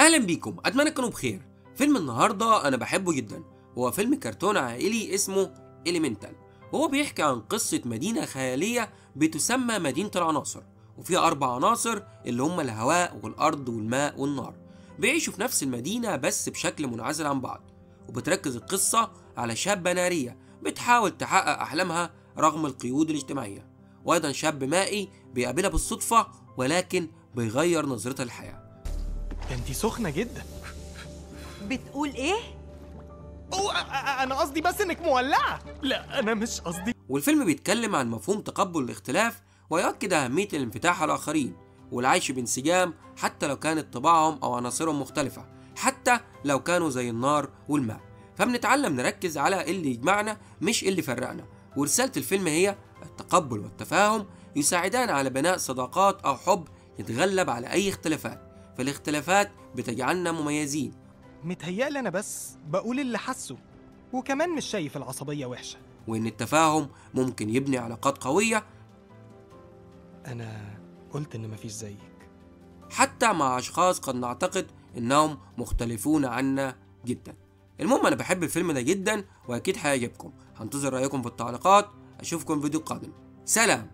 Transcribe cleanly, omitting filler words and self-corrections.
اهلا بيكم، اتمنى تكونوا بخير. فيلم النهارده انا بحبه جدا، هو فيلم كرتون عائلي اسمه Elemental، وهو بيحكي عن قصة مدينة خيالية بتسمى مدينة العناصر، وفيها 4 عناصر اللي هم الهواء والارض والماء والنار، بيعيشوا في نفس المدينة بس بشكل منعزل عن بعض. وبتركز القصة على شابة نارية بتحاول تحقق احلامها رغم القيود الاجتماعية، وايضا شاب مائي بيقابلها بالصدفة ولكن بيغير نظرتها للحياة. ده انتي سخنة جدا. بتقول ايه؟ أوه، انا قصدي بس انك مولعة. لا انا مش قصدي. والفيلم بيتكلم عن مفهوم تقبل الاختلاف ويؤكد أهمية الانفتاح على الآخرين والعيش بانسجام حتى لو كانت طباعهم أو عناصرهم مختلفة، حتى لو كانوا زي النار والماء. فبنتعلم نركز على اللي يجمعنا مش اللي فرقنا. ورسالة الفيلم هي التقبل والتفاهم يساعدان على بناء صداقات أو حب يتغلب على أي اختلافات، فالاختلافات بتجعلنا مميزين. متهيألي أنا بس بقول اللي حاسه، وكمان مش شايف العصبية وحشة، وإن التفاهم ممكن يبني علاقات قوية. أنا قلت إن مفيش زيك، حتى مع أشخاص قد نعتقد إنهم مختلفون عنا جدا. المهم أنا بحب الفيلم ده جدا وأكيد هيعجبكم. هنتظر رأيكم في التعليقات. أشوفكم في فيديو قادم. سلام.